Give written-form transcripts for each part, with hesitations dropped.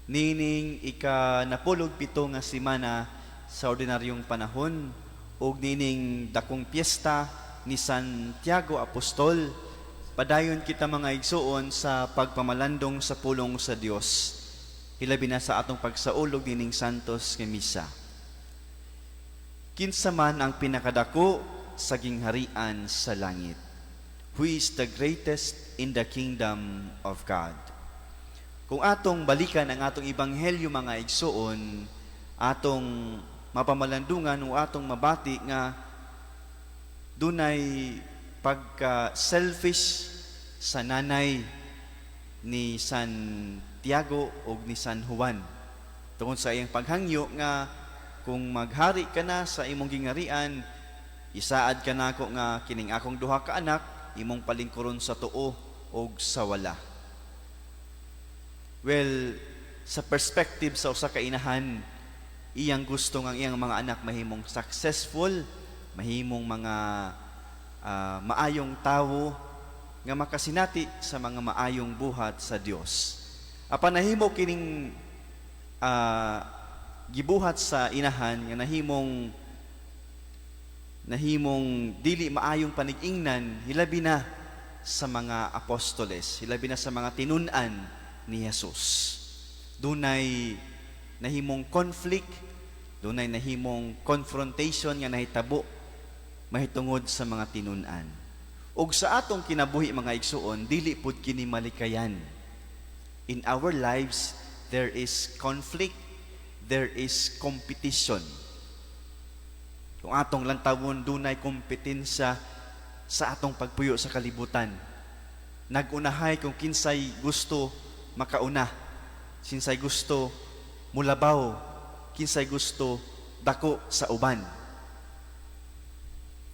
Nining ika 17 nga semana sa ordinaryong panahon ug nining dakong piyesta ni Santiago Apostol, padayon kita, mga igsuon, sa pagpamalandong sa pulong sa Dios, hilabi na sa atong pagsaulog nining Santos nga Misa. Kinsa man ang pinakadako sa gingharian sa langit? Who is the greatest in the kingdom of God? Kung atong balikan ang atong ebanghelyo, mga igsuon, atong mapamalandungan o atong mabati nga dunay pagka selfish sa nanay ni Santiago o ni San Juan tungod sa iyang paghangyo nga kung maghari ka na sa imong gingharian, isaad ka nako nga kining akong duha ka anak imong palingkuron sa tuo og sa wala. Well, sa perspective sa usa ka inahan, iyang gusto nga ang iyang mga anak mahimong successful, mahimong mga maayong tawo nga makasinati sa mga maayong buhat sa Dios. Apan nahimo kining gibuhat sa inahan nga nahimong dili maayong panig-ingnan, hilabi na sa mga apostoles, hilabi na sa mga tinun-an ni Jesus. Dunay nahimong conflict, dunay nahimong confrontation nga nahitabo mahitungod sa mga tinun-an. Ug sa atong kinabuhi, mga igsuon, dili pud kini malikayan. In our lives, there is conflict, there is competition. Kung atong lantawon, dunay kompetensya sa atong pagpuyo sa kalibutan. Nag-unahay kung kinsay gusto makauna, kinsay gusto mulabaw, kinsay gusto dako sa uban.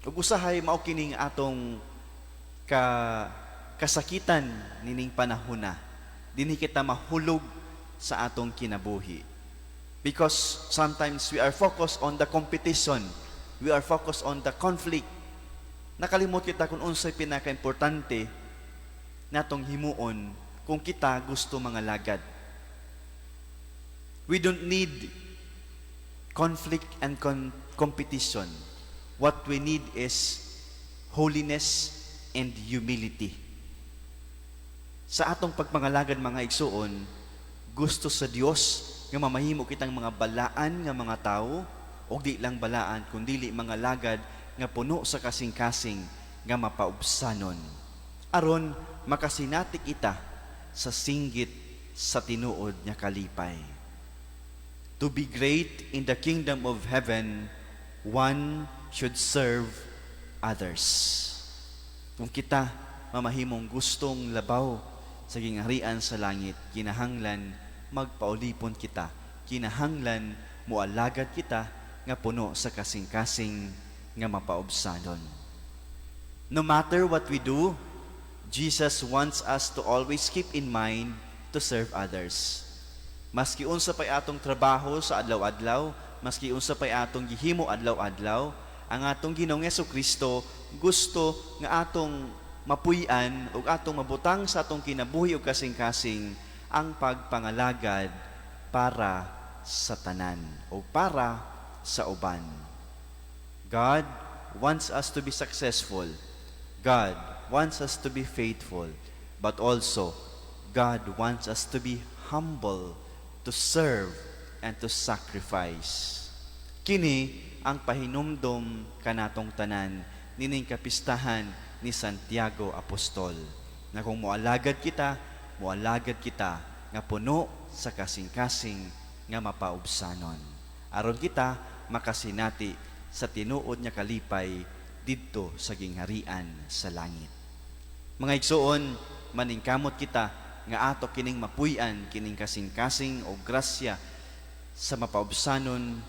Ug usahay mao kining atong kasakitan nining panahona. Dinhi kita mahulog sa atong kinabuhi. Because sometimes we are focused on the competition. We are focused on the conflict. Nakalimot kita kung unsay pinaka-importante natong himuon kung kita gusto mangalagad. We don't need conflict and competition. What we need is holiness and humility. Sa atong pagpangalagad, mga igsuon, gusto sa Dios nga mamahimo kitang mga balaan nga mga tawo, ug di lang balaan kundili mga lagad nga puno sa kasing-kasing nga mapaubsanon, aron makasinati kita sa singgit sa tinuod nga kalipay. To be great in the kingdom of heaven, one should serve others. Kung kita mamahimong gustong labaw sa gingharian sa langit, kinahanglan magpaulipon kita, kinahanglan mualagad kita nga puno sa kasing-kasing nga mapaubsanon. No matter what we do, Jesus wants us to always keep in mind to serve others. Maski unsa pa'y atong trabaho sa adlaw-adlaw, maski unsa pa'y atong gihimo adlaw-adlaw, ang atong Ginoong Kristo gusto nga atong mapuy-an ug atong mabutang sa atong kinabuhi ug kasing-kasing ang pagpangalagad para sa tanan o para sa uban. God wants us to be successful. God wants us to be faithful. But also, God wants us to be humble, to serve, and to sacrifice. Kini ang pahinumdom kanatong tanan nining kapistahan ni Santiago Apostol, na kung mualagad kita nga puno sa kasing-kasing nga mapaubsanon, aron kita makasinati sa tinuod nga kalipay didto sa gingharian sa langit. Mga igsuon, maningkamot kita nga ato kining mapuy-an kining kasing-kasing o grasya sa mapaubsanon,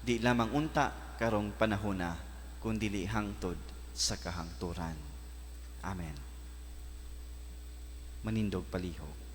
di lamang unta karong panahona kundili hangtod sa kahangturan. Amen. Manindog palihog.